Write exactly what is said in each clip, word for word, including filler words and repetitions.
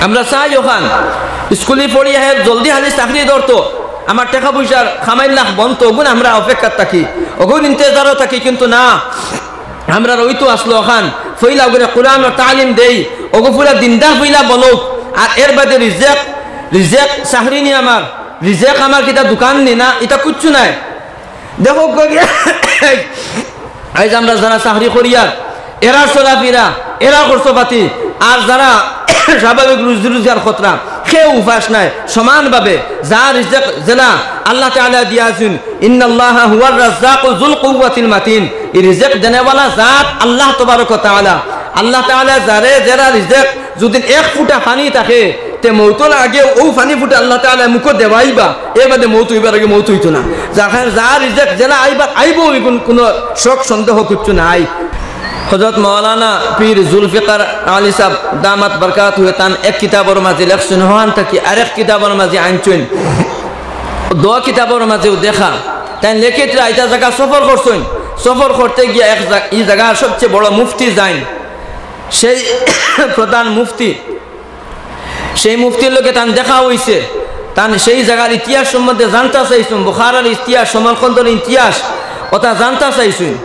আমরা চাই অখান স্কুলে পড়িয়া হে জলদি খালি চাকরি ধরতো, আমার টেকা পয়সার কামাইর লাখ বনতো, অগুন আমরা অপেক্ষাত থাকি, অগুন ইন্তেজারো থাকি, কিন্তু না, আমরা রইতো আসলো অখান, ফইলা অগুরে কোরআনর তালিম দেই, অগু পুরা দিনদার ফইলা বনউক, আর এর বাদে রিজেক, রিজেক চাকরি নি আমার, রিজেক আমার কিতা দোকান নি না, ইতা কুচ্ছু নাই। দেখো গো, আইজ আমরা যারা চাকরি করিয়ার, এরা চলাফিরা, এরা খরচপাতি, আর যারা স্বাভাবিক রুজি রোজগার করতরা, কেউ উপাস নাই, সমানভাবে যার রিজেক যেলা আল্লাহ তাআলা দিয়া আছইন, ইন্নাল্লাহা হুয়ার রাজ্জাকু যুল কুওয়াতিল মাতিন, এই রিজেক দেনেওয়ালা জাত আল্লাহ তবারক ওয়া তাআলা। আল্লাহ তাআলা যারে যেরা রিজেক যুদি এক ফুটা পানি থাকে, তে মৌতর আগে অউ পানি ফুটা আল্লাহ তাআলা মুখো দেওয়াইবা, এর বাদে মৌত অইবার আগে মৌত অইতো না। যার কারণে যার রিজেক যেলা আইবার আইবো, অগুন কুনু শক সন্দেহ কুচ্ছু নাই। হযরত মাওলানা পীর জুলফিকার আলী সাহেব দামাত বারকাতুহু তান এক কিতাবর মাঝে লেখছইন, অখান থাকি আরেক কিতাবর মাঝে আনছইন, দো কিতাবর মাঝেও দেখা, তাইন লেখিতরা ইতা জাগা সফর করছইন, সফর করতে গিয়া এক জা-, ই জাগার সবচেয়ে বড় মুফতি যাইন, সেই প্রধান মুফতি, সেই মুফতির লগে তান দেখা অইছে, তান সেই জাগার ইতিহাস সম্বন্ধে জানতা চাইছইন, বুখারার ইতিহাস, সমরকন্দর ইতিহাস, অতা জানতা চাইছইন।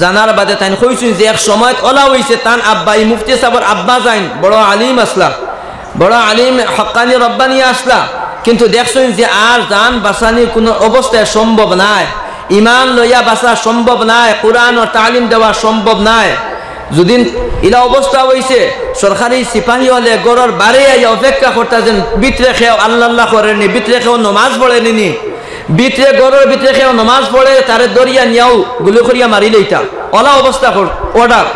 জানার বাদে তাইন কইছইন যে এক সময়ত অলা অইছে, তান আব্বা, ই মুফতি সাবর আব্বা যাইন, বড় আলিম আছলা, বড় আলিম হক্কানি রব্বানি আছলা, কিন্তু দেখছইন যে আর জান বাঁচানি কুনু অবস্থায় সম্ভব নায়, ইমান লইয়া বাঁচা সম্ভব নায়, কোরআনর তালিম দেওয়া সম্ভব নায়। যুদিন ইলা অবস্থা অইছে, সরকারি সিপাহী অকলে ঘরর বারে আইয়া অপেক্ষা করতা যেন ভিতরে কেউ আল্লাহ আল্লাহ করেনি, ভিতরে কেউ নমাজ পড়েনি নি, ভিতরে ঘরর ভিতরে কেউ নমাজ পড়ে, তারে ধরিয়া নিয়াও গুলি করিয়া মারি লইতা। অলা অবস্থা কর-, order।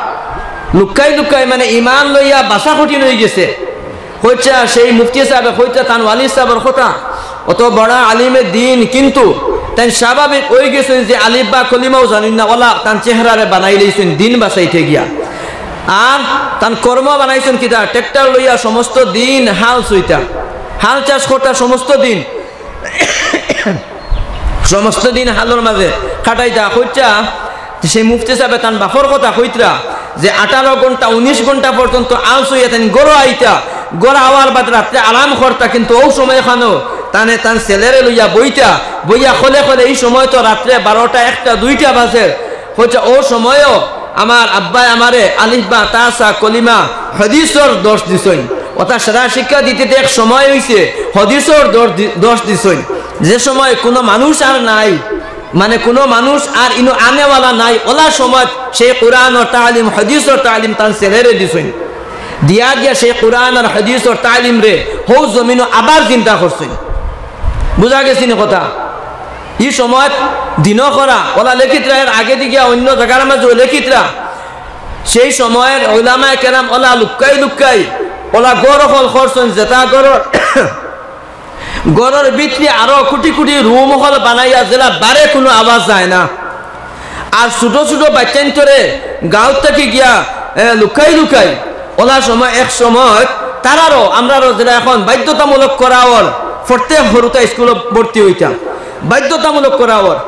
লুকাই লুকাই মানে ইমান লইয়া বাঁচা কঠিন অইগেছে। কইতা সেই মুফতি সাবে কইতা তান ওয়ালিদ সাবর কথা, অত বড় আলিমে দিন, কিন্তু তাইন স্বাভাবিক অইগেছইন যে আলিফ বা কলিমাও জানইন না, অলা তান চেহারারে বানাই লইছইন দিন বাঁচাইতে গিয়া। আর তান কর্ম বানাইছইন কিতা, ট্রাক্টর লইয়া সমস্ত দিন হাল চইতা, হাল চাষ করতা সমস্ত দিন। সমস্ত দিন হালর মাঝে কাটাইতা। কইতা যে সেই মুফতি সাবে তান বাপর কথা কইতরা যে আঠারো ঘন্টা, উনিশ ঘন্টা পর্যন্ত আলস অইয়া তাইন ঘরো আইতা, ঘরো আওয়ার বাদে রাত্রে আরাম করতা, কিন্তু অউ সময়খানো তানে তান ছেলেরে লইয়া বইতা, বইয়া খলে খলে ই সময় তো রাত্রে বারোটা, একটা, দুইটা বাজে। কইতা অউ সময়ও আমার আব্বায় আমারে আলিফ বা তা সা কলিমা হাদিসর দর্শ দিছইন। অর্থাৎ সারা শিক্ষা দিতে এক সময় অইছে, হাদিসর দর্শ দি-, দর্শ দিছইন। যে সময় কুনু মানুষ আর নাই, মানে কুনু মানুষ আর ইনো আনেওয়ালা নাই, অলা সময়ত সেই কোরআনর তালিম, হাদিসর তালিম তান ছেলেরে দিছইন। দিয়া দিয়া সেই কোরআন আর হাদিসর তালিমরে হউ জমিনো আবার জিন্দা করছইন। বুঝা গেছে নি কথা? ই সময়ত দিনও করা, অলা লেখিতরা এর আগেদি গিয়া অন্য জাগার মাঝেও লেখিতরা। সেই সময়র উলামায়ে কেরাম অলা লুকাই লুকাই অলা ঘর অকল করছইন, যেটা ঘরর, ঘরর ভিতরে আরো কুটি কুটি রুম অকল বানাইয়া যেলা বারে কুনু আওয়াজ যায় না। আর ছোট ছোট বাইচ্চাইন্তরে গাঁও থাকি গিয়া, এ, লুকাই লুকাই অলা সময় এক সময় তারারও, আমরারও যেটা এখন বাধ্যতামূলক করা অর, প্রত্যেক হুরুতা স্কুলো ভর্তি অইতা বাধ্যতামূলক করা অর।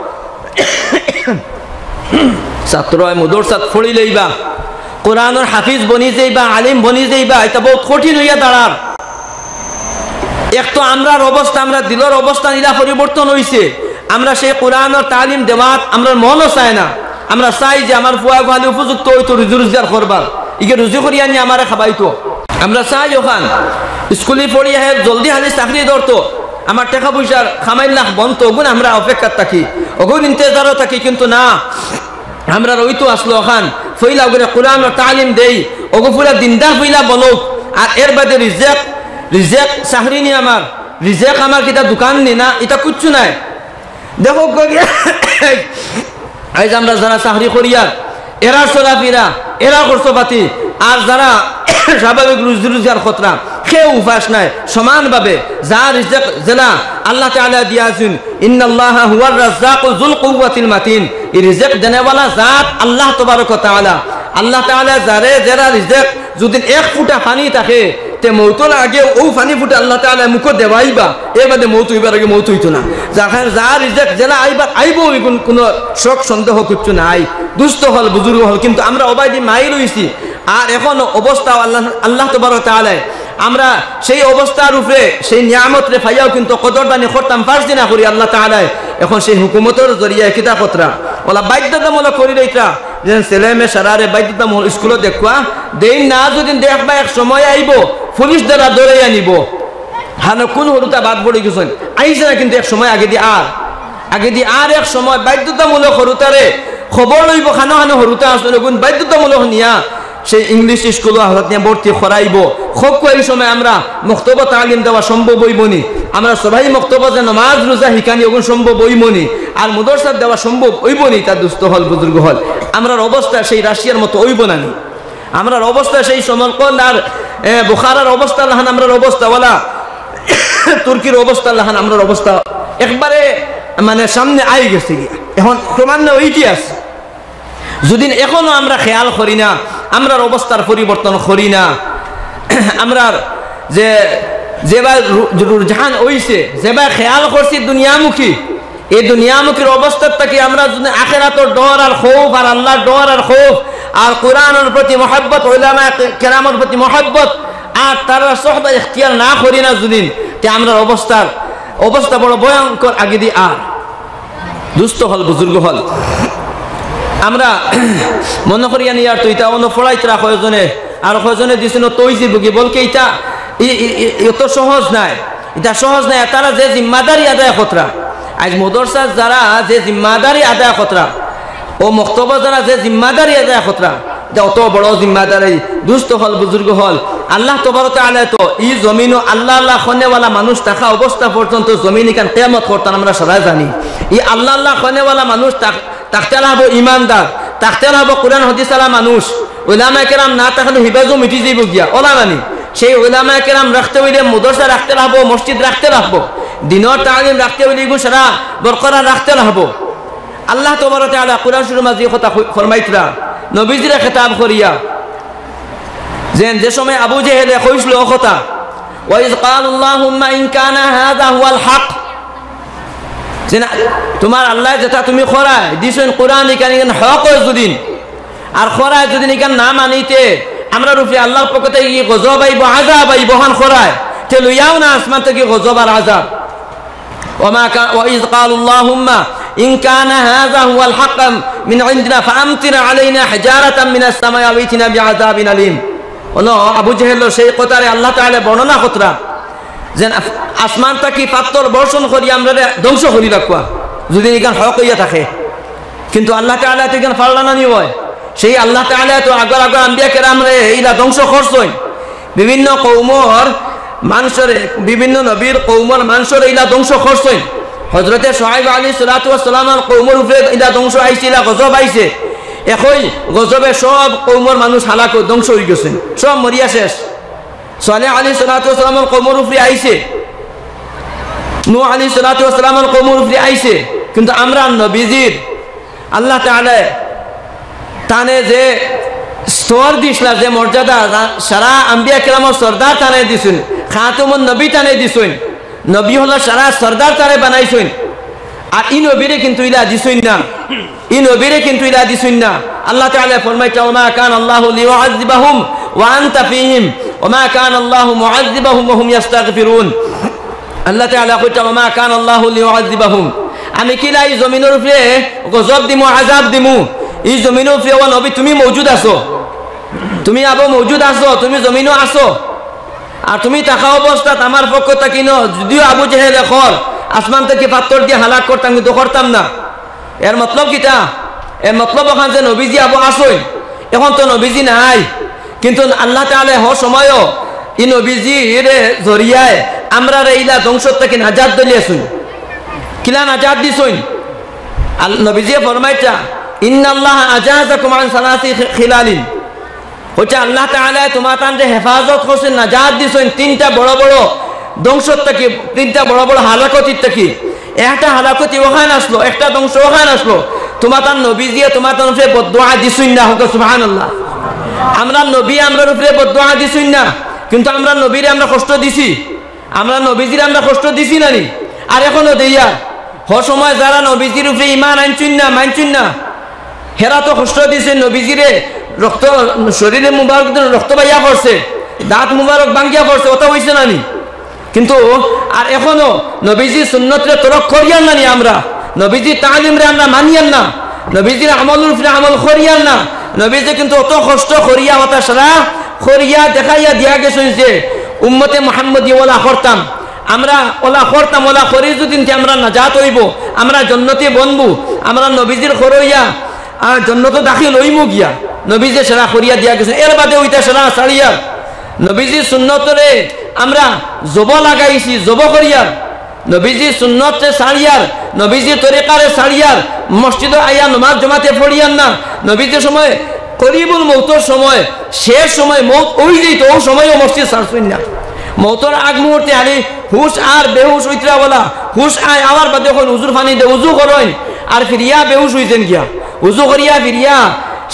ছাত্রয় মাদ্রাসাত পড়ি লইবা, কোরআনর হাফিজ বনি যাইবা, আলিম বনি যাইবা, ইটা বউত কঠিন অইয়া দাঁড়ার। এক তো আমরার অবস্থা, আমরার দিলর অবস্থা ইলা পরিবর্তন অইছে, আমরা সেই কোরআনর তালিম দেওয়াত আমরার মনও চায় না। আমরা চাই যে আমার ফুয়া গুয়ালি উপযুক্ত অইতো রুজি রোজগার করবার, ইগে রুজি করি আনি আমারে খাবাইতো। আমরা চাই অখান স্কুলে পড়িয়া হে জলদি খালি চাকরি ধরতো, আমার টেকা পয়সার কামাইর লাখ বনতো, অগুন আমরা অপেক্ষাত থাকি, অগুন ইন্তেজারও থাকি, কিন্তু না, আমরা রইতো আসলো অখান, ফইলা অগুরে কোরআনর তালিম দেই, অগু পুরা দিনদার ফইলা বনউক, আর এর বাদে রিজেক, রিজেক চাকরি নি আমার, রিজেক আমার কিতা দোকান নি না, ইতা কুচ্ছু নাই। দেখো গো, আইজ আমরা যারা চাকরি করিয়ার, এরা চলাফিরা, এরা খরচপাতি, আর যারা স্বাভাবিক রুজি রোজগার করতরা, কেউ উপাস নাই, সমানভাবে যার রিজেক যেলা আল্লাহ তাআলা দিয়া আছইন, ইন্নাল্লাহা হুয়ার রাজ্জাকু যুল কুওয়াতিল মাতিন, এই রিজেক দেনেওয়ালা জাত আল্লাহ তবারক ওয়া তাআলা। আল্লাহ তাআলা যারে যেরা রিজেক যুদি এক ফুটা পানি থাকে, তে মৌতর আগে অউ পানি ফুটা আল্লাহ তাআলা মুখো দেওয়াইবা, এর বাদে মৌত অইবার আগে মৌত অইতো না। যার কারণে যার রিজেক যেলা আইবার আইবো, অগুন কুনু শক সন্দেহ কুচ্ছু নাই। দুস্ত অকল, বুজুর্গ অকল, কিন্তু আমরা অবায়দি মাইল অইছি। আর এখন অবস্থা আল্লাহ, আল্লাহ তবারক তাআলায় আমরা সেই অবস্থার উপরে, সেই নিয়ামতরে পাইয়াও কিন্তু কদরদানি করতাম পারছি না করি আল্লাহ তাআলায়। এখন সেই হুকুমতর জরিয়ায় কিতা করতরা? অলা বাধ্যতামূলক করি লইতরা, যেন ছেলে মেয়ে সারারে বাধ্যতামূলক স্কুলো দেখুয়া দেইন না, যদি দেখবা এক সময় আইবো, পুলিশ দ্বারা ধরে আনিবো। হানো কোন হুরুতা বাদ পড়ি গেছইন, আইছে না কিন্তু এক সময় আগেদি আর, আগেদি আর এক সময় বাধ্যতামূলক হুরুতারে খবর লইবো, খানো খানো হুরুতা আসলে গুণ বাধ্যতামূলক নিয়া সেই ইংলিশ স্কুলো হঠাৎ নিয়া ভর্তি করাইবো। খুব কই সময় আমরা মক্তবো তালিম দেওয়া সম্ভব অইবো নি, আমরা সবাই মক্তবো যে নমাজ রোজা হিকানি ওগুন সম্ভব অইবো নি, আর মাদ্রাসাত দেওয়া সম্ভব অইবো নি, তার দুস্ত হল বুজুর্গ হল। আমরার অবস্থা সেই রাশিয়ার মতো অইবো না নি? আমরার অবস্থা সেই সমরকন্দ আর, এ, বুখারার অবস্থা লাখান আমরার অবস্থা, ওলা তুর্কির অবস্থা লাখান আমরার অবস্থা একবারে মানে সামনে আই গেছে গিয়া। এখন প্রমাণ না ইতিহাস। যদি এখনো আমরা খেয়াল করি না, আমরার অবস্থার পরিবর্তন করি না, আমরার যে, যেবা রু-, রুঝান অইছে, যেবা খেয়াল করছি দুনিয়ামুখী, এই দুনিয়ামুখীর অবস্থার থাকি আমরা যদি আখেরাতর ডর আর খৌফ আর আল্লাহর ডর আর খৌফ আর কোরআনর প্রতি মহব্বত, উলামায়ে কেরামর প্রতি মহব্বত আর তারার সোহবত এখতিয়ার না করি না যদি, তে আমরার অবস্থার, অবস্থা বড় ভয়ঙ্কর আগেদি আর। দুস্ত হল, বুজুর্গ হল, আমরা মনো করিয়া নিয়ার তো ইতা অনো পড়াইতরা কয়জনে, আর কয়জনে দিছইন তৈজির বগি বলকে ইতা ই-, ই-, ই-, অত সহজ নায়, ইতা সহজ নায়। তারা যে জিম্মাদারি আদায় করতরা, আইজ মাদ্রাসাত যারা যে জিম্মাদারি আদায় করতরা, ও মক্তবো যারা যে জিম্মাদারি আদায় করতরা, ইতা অত বড় জিম্মাদারি। দুস্ত হল, বুজুর্গ হল, আল্লাহ তবারক ওয়া তাআলা তো ই জমিনো আল্লাহ আল্লাহ কনেওয়ালা মানুষ থাকা অবস্থা পর্যন্ত জমিন ইখান কিয়ামত করতাম আমরা সারা জানি। ই আল্লাহ আল্লাহ কনেওয়ালা মানুষ থাক-, থাকতে লাগবো ইমানদার, থাকতে লাগবো কোরআন হাদিস আলা মানুষ। উলামায়ে কেরাম না থাকলে হিবাজও মিটি যাইবো গিয়া, ওলা নানি? সেই উলামায়ে কেরাম রাখতে অইলে মাদ্রাসা রাখতে লাগবো, মসজিদ রাখতে লাগবো, দিনর তালিম রাখতে অইলে ইগু সারা বরকরার রাখতে লাগবো। আল্লাহ তবারক ওয়া তাআলা কোরআন শরীফর মাঝে কথা কই-, ফরমাইতরা, নবীজিরে খেতাব করিয়া, যেন যে সময় আবু জেহেলে কইছিল ও কথা, "ওয়া ইজ ক্বালা আল্লাহুম্মা ইন কানা হাযা হুয়াল হক", যে না, তোমার আল্লাহ যেটা তুমি করায় দিছইন কোরআন ইখান, ইখান হক অয় যদি, আর করায় যদি ইখান না মানিতে, আমরার উপরে আল্লাহর পক্ষ থাকি গজব আইবো, আযাব আইবো, অখান করায়, তে লইয়াও না আসমান থাকি গজব আর আযাব। ওয়া মা কা-, ওয়া ইজ ক্বালা আল্লাহুম্মা ইন কানা হাযা হুয়াল হক মিন ইনদিনা ফাআমতির আলাইনা হিজারাতাম মিনাস সামাই আও ইতিনা বিআযাবিন আলিম। অনো আবু জেহেলর সেই কথারে আল্লাহ তাআলা বর্ণনা করতরা, যেন আস-, আসমান থাকি পাথর বর্ষণ করি আমরারে ধ্বংস করি রাখবা, যদি ইখান হক অইয়া থাকে। কিন্তু আল্লাহ তাআলা তো ইখান পারলা না নি অয়। সেই আল্লাহ তাআলা তো আগর আগর আম্বিয়া কেরামরে ইলা ধ্বংস করছইন। বিভিন্ন কওমর মানষরে, বিভিন্ন নবীর কওমর মানষরে ইলা ধ্বংস করছইন। হযরতে শুআইব আলাইহিস সালাতু ওয়াস সালামর কওমর উপরে ইলা ধ্বংস আইছে, ইলা গজব আইছে। একই গজবে সব কওমর মানুষ হালাক অই-, ধ্বংস অইগেছইন, সব মরিয়া শেষ। সালেহ আলাইহিস সালাতু ওয়াস সালামর কওমর উপরে আইছে, নূহ আলাইহিস সালাতু ওয়াস সালামর কওমর উপরে আইছে। কিন্তু আমরার নবীজির আল্লাহ তাআলা তানে যে স্তর দিছলা, যে মর্যাদা, সারা আম্বিয়া কেরামর সর্দার তানে দিছইন, খাতামুন নবী তানে দিছইন, নবী হকলর সারা সর্দার তানে বানাইছইন। আর ই নবীরে কিন্তু ইলা দিছইন না, ই নবীরে কিন্তু ইলা দিছইন না। আল্লাহ তাআলা ফরমাইতা, "ওয়া মা কানা আল্লাহু লিয়ুআযযিবাহুম ওয়া আনতা ফীহিম, ওয়া মা কানা আল্লাহু মুআযযিবাহুম ওয়া হুম ইস্তাগফিরুন।" আল্লাহ তাআলা কইতা, "ওয়া মা কানা আল্লাহু লিয়ুআযযিবাহুম।" আমি কিলা ই জমিনর উপরে গজব দিমু, আযাব দিমু? ই জমিনর উপরে, ও নবী, তুমি মওজুদ আছো, তুমি আবু মওজুদ আছো, তুমি জমিনো আছো। আর তুমি থাকা অবস্থাত আমার পক্ষ থাকি ন, যদিও আবু জেহেলে কর, আসমান থাকি পাথর দিয়া হালাক করতাম, কিন্তু করতাম না। এর মতলব কিতা? এর মতলব অখান যে নবীজি আবু আছইন, এখন তো নবীজি নাই, কিন্তু আল্লাহ তাআলা হ সময়ও ই নবীজিরে জরিয়ায় আমরারে ইলা ধ্বংস থাকি নাজাত দিলিয়াছইন। কিলা নাজাত দিছইন? আল-, নবীজিয়ে ফরমাইতা, "ইন্নাল্লাহা আজাজাকুম আন সালাসি খি-, খিলালিন।" কইতা, "আল্লাহ তাআলায় তুমাতানরে হেফাজত করছইন, নাজাত দিছইন তিনটা বড় বড় ধ্বংস থাকি, তিনটা বড় বড় হালাকতির থাকি। একটা হালাকতি অখান আছলো, একটা ধ্বংস অখান আছলো। তুমাতান নবীজিয়ে তুমাতান উপরে বদদোয়া দিছইন না।" হক সুবহানাল্লাহ। আমরার নবী আমরার উপরে বদদোয়া দিছইন না, কিন্তু আমরার নবীরে আমরা কষ্ট দিছি, আমরার নবীজিরে আমরা কষ্ট দিছি না নি? আর এখনো দেইয়ার। হ সময় যারা নবীজির উপরে ইমান আনছইন না, মানছইন না, হেরা তো কষ্ট দিছে নবীজিরে, রক্ত, শরীরে মুবারক দিয়া রক্ত বাইয়া পড়ছে। দাঁত মুবারক ভাঙ্গিয়া পড়ছে, অতা অইছে না নি? কিন্তু আর এখনো নবীজির সুন্নতরে তরক করিয়ার না নি আমরা? নবীজির তালিমরে আমরা মানিয়ার না? নবীজির আমলর উপরে আমল করিয়ার না? নবীজি কিন্তু অত কষ্ট করিয়া, অতা সারা করিয়া দেখাইয়া দিয়া গেছইন যে উম্মতে মুহাম্মদী অলা করতাম, আমরা অলা করতাম, অলা করি যুদি তে আমরা নাজাত অইবো, আমরা জন্নতি বনবো, আমরা নবীজির করইয়া আর জন্নতো দাখিল অইমু গিয়া। নবীজি সারা করিয়া দিয়া গেছইন, এর বাদে অইতা সারা ছাড়িয়ার। নবীজির সুন্নতরে আমরা জব লাগাইছি, জব করিয়ার। নবীজির সুন্নতরে ছাড়িয়ার, নবীজির তরিকারে ছাড়িয়ার, মসজিদো আইয়া নমাজ জমাতে পড়িয়ার না। নবীজির সময় করিবুল মৌতর সময়, শেষ সময় মৌত অইযাইতো, অউ সময়ও মসজিদ ছাড়ছইন না। মৌতর আগ মুহূর্তে খালি হুশ আর বেহুশ অইতরা অলা, হুশ আয়, আওয়ার বাদে অখন উজুর পানি দে, উজু করইন, আর ফিরিয়া বেহুশ অইযাইন গিয়া। উজু করিয়া ফিরিয়া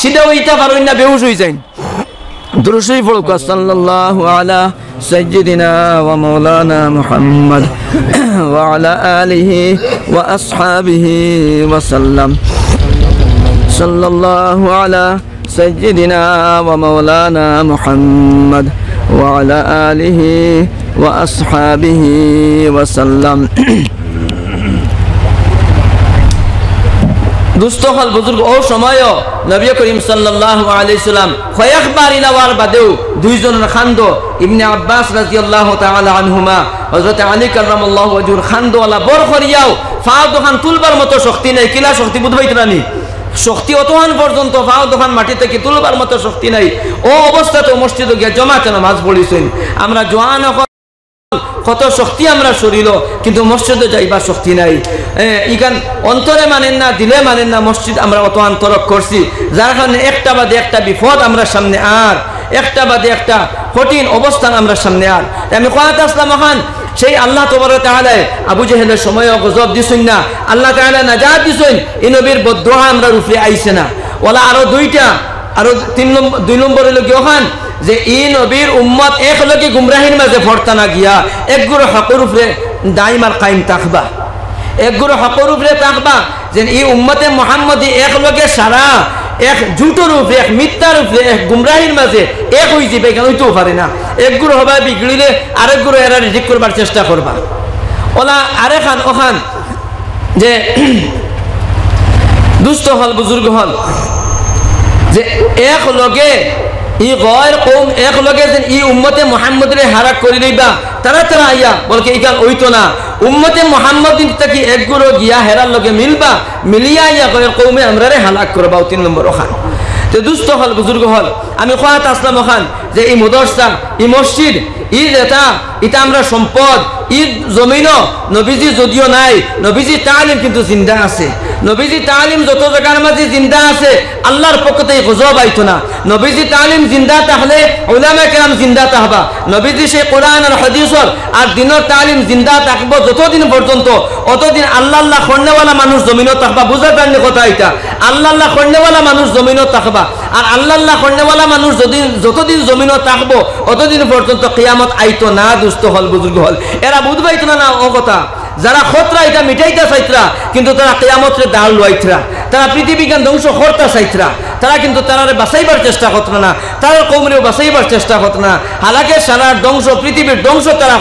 সিধা অইতা পারইন না, বেহুশ অইযাইন। দুরুদ শরিফ পড়ুক্কা, সাল্লাল্লাহু আলা সাইয়্যিদিনা ওয়া মাওলানা মুহাম্মদ ওয়া আলা আলিহি ওয়া আসহাবিহি ওয়া সাল্লাম। সাল্লাল্লাহু আলা সাইয়্যিদিনা ওয়া মাওলানা মুহাম্মদ ওয়া আলা আলিহি ওয়া আসহাবিহি ওয়া সাল্লাম। দুস্ত অকল বুজুর্গ, অউ সময়ও নবী করিম সাল্লাল্লাহু আলাইহি সাল্লাম কয়েকবার ইলা অওয়ার বাদেও দুইজনর কান্দো, ইবনে আব্বাস রাদিয়াল্লাহু তাআলা আনহুমা, হযরত আলী কাররামাল্লাহু ওয়াজহুর কান্দো অলা বড় করিয়াও, পাও দুখান তুলবার মতো শক্তি নাই। কিলা শক্তি বুঝবাইতরা নি? শক্তি অতখান পর্যন্ত পাও দুখান মাটি থাকি তুলবার মতো শক্তি নাই। অউ অবস্থাত মসজিদো গিয়া জমাতে নামাজ পড়িছইন। আমরা জোয়ান অকল কত শক্তি আমরার শরীরো, কিন্তু মসজিদো যাইবার শক্তি নাই। এ, ইখান অন্তরে মানের না, দিলে মানের না, মসজিদ আমরা অতখান তরক করছি, যার কারণে একটা বাদে একটা বিপদ আমরার সামনে আর, একটা বাদে একটা কঠিন অবস্থান আমরার সামনে আর। তে আমি কওয়াত আছলাম অখান, সেই আল্লাহ তাবারক ওয়া তাআলায় আবু জেহেলর সময়ও গজব দিছইন না, আল্লাহ তাআলা নাজাত দিছইন, ই নবীর বদদোয়া আমরার উপরে আইছে না। অলা আরো দুইটা, আরো তিন নম্বর, দুই নম্বর অইলো গিয়া অখান, যে ই নবীর উম্মত একলগে গুমরাহির মাঝে পড়তা না গিয়া, একগুরু হকর উপরে দাইম আর কায়েম থাকবা, একগুরু হকর উপরে থাকবা। যেন ই উম্মতে মুহাম্মদী একলগে সারা এক জুটর উপরে, এক মিথ্যার উপরে, এক গুমরাহির মাঝে এক অইযিবা, ইখান অইতেও পারে না। একগুরু হবায় বিগড়িলে আরেকগুরু এরারে ঠিক করবার চেষ্টা করবা। অলা আরেকখান অখান যে দুস্ত অকল, বুজুর্গ অকল, যে একলগে ই গয়র কওম একলগে যেন ই উম্মতে মুহাম্মদীরে হালাক করি লইবা, তারা তারা আইয়া বলকে ইখান অইতো না। উম্মতে মুহাম্মদী থাকি একগুরু গিয়া হেরার লগে মিলবা, মিলিয়া আইয়া গয়র কওমে আমরারে হালাক করবা, অউ তিন নম্বর অখান। তে দুস্ত অকল, বুজুর্গ অকল, আমি কওয়াত আছলাম অখান, যে ই মাদ্রাসা, ই মসজিদ, ই যেটা, ইটা আমরার সম্পদ। ই জমিনো নবীজি যদিও নাই, নবীজির তালিম কিন্তু জিন্দা আছে। নবীজির তালিম যত জাগার মাঝে জিন্দা আছে, আল্লাহর পক্ষ থাকি গজব আইতো না। নবীজির তালিম জিন্দা থাকলে উলামায়ে কেরাম জিন্দা থাকবা। নবীজির সেই কোরআন আর হাদিসর আর দ্বীনর তালিম জিন্দা থাকবো যতদিন পর্যন্ত, অতদিন আল্লাহ আল্লাহ করনেওয়ালা মানুষ জমিনো থাকবা। বুঝা যার নি কথা ইটা? আল্লাহ আল্লাহ করনেওয়ালা মানুষ জমিনো থাকবা। আর আল্লাহ আল্লাহ করনেওয়ালা মানুষ যদিন, যতদিন জমিনো থাকবো, অতদিন পর্যন্ত কিয়ামত আইতো না, দুস্ত অকল, বুজুর্গ অকল। এরা বুঝবাইতো না, না অউ কথা। যারা খতরা ইটা মিটাইতা চাইতরা, কিন্তু তারা কিয়ামতরে দাঁড় লওয়াইতরা। তারা পৃথিবীখান ধ্বংস করতা চাইতরা। তারা কিন্তু তারারে বাঁচাইবার চেষ্টা করতরা না, তারার কওমরেও বাঁচাইবার চেষ্টা করতরা না। হালাকে সারার ধ্বংস, পৃথিবীর ধ্বংস তারা,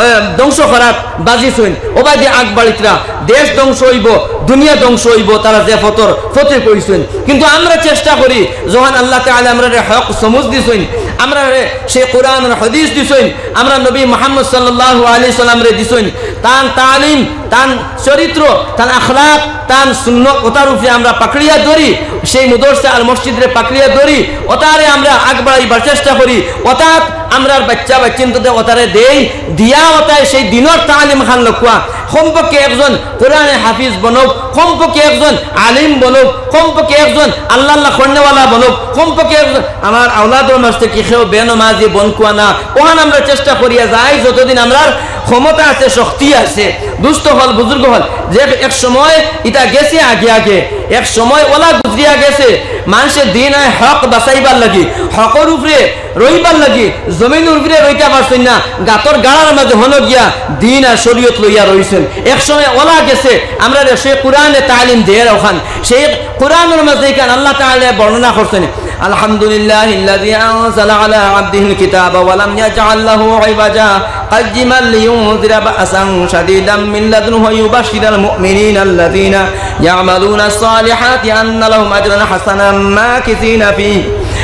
এ, ধ্বংস করাত বাজিছইন, অবায়দি আগ বাড়িতরা। দেশ ধ্বংস অইবো, দুনিয়া ধ্বংস অইবো, তারা যে পথর পথিক অইছইন। কিন্তু আমরা চেষ্টা করি, যখন আল্লাহ তাআলায় আমরারে হক সমুজ দিছইন, আমরারে সেই কোরআন আর হাদিস দিছইন, আমরার নবী মুহাম্মদ সাল্লাল্লাহু আলাইহি সাল্লামরে দিছইন, তান তালিম, তান চরিত্র, তান আখলাক, তান সুন্নত, অতার উপরে আমরা পাকড়িয়া ধরি, সেই মাদ্রাসা আর মসজিদরে পাকড়িয়া ধরি, অতারে আমরা আগ বাড়াইবার চেষ্টা করি, অতাত আমরার বাইচ্চা বাইচ্চিন্তরে অতারে দেই, দিয়া অতায় সেই দ্বীনর তালিমখান লউক্কা। কমপক্ষে একজন কোরআনে হাফিজ বনউক, কমপক্ষে একজন আলিম বনউক, কমপক্ষে একজন আল্লাহ আল্লাহ করনেওয়ালা বনউক, কমপক্ষে একজন আমার আওলাদর মাঝে কি কেউ বেনমাজি বনউক্কা না, অখান আমরা চেষ্টা করিয়া যাই যতদিন আমরার ক্ষমতা আছে, শক্তি আছে। দুস্ত অকল, বুজুর্গ অকল, যে এক সময় ইটা গেছে আগে আগে, এক সময় অলা গুজরিয়া গেছে, মানষে দ্বীন আর হক বাঁচাইবার লাগি, হকর উপরে রইবার লাগি, জমিনর উপরে রইতা পারছইন না, গাতর গাড়ার মাঝে হনো গিয়া দ্বীন আর শরীয়ত লইয়া রইছইন। এক সময় অলা গেছে, আমরারে সেই কোরআনে তালিম দের অখান, সেই কোরআনর মাঝে ইখান আল্লাহ তাআলায় বর্ণনা করছইন। الحمد لله الذي أنزل على عبده الكتاب ولم يجعل له عوجا قيما لينذر بأسا شديدا من لدنه ويبشر المؤمنين الذين يعملون الصالحات أن لهم أجرا حسنا ماكثين فيه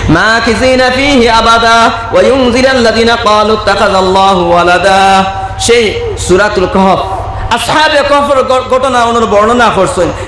ماكثين فيه أبدا وينذر الذين قالوا اتخذ الله ولدا। সেই সূরাতুল কাহফ, আসহাবে কাহফর ঘ-, ঘটনা ওনার বর্ণনা করছেন।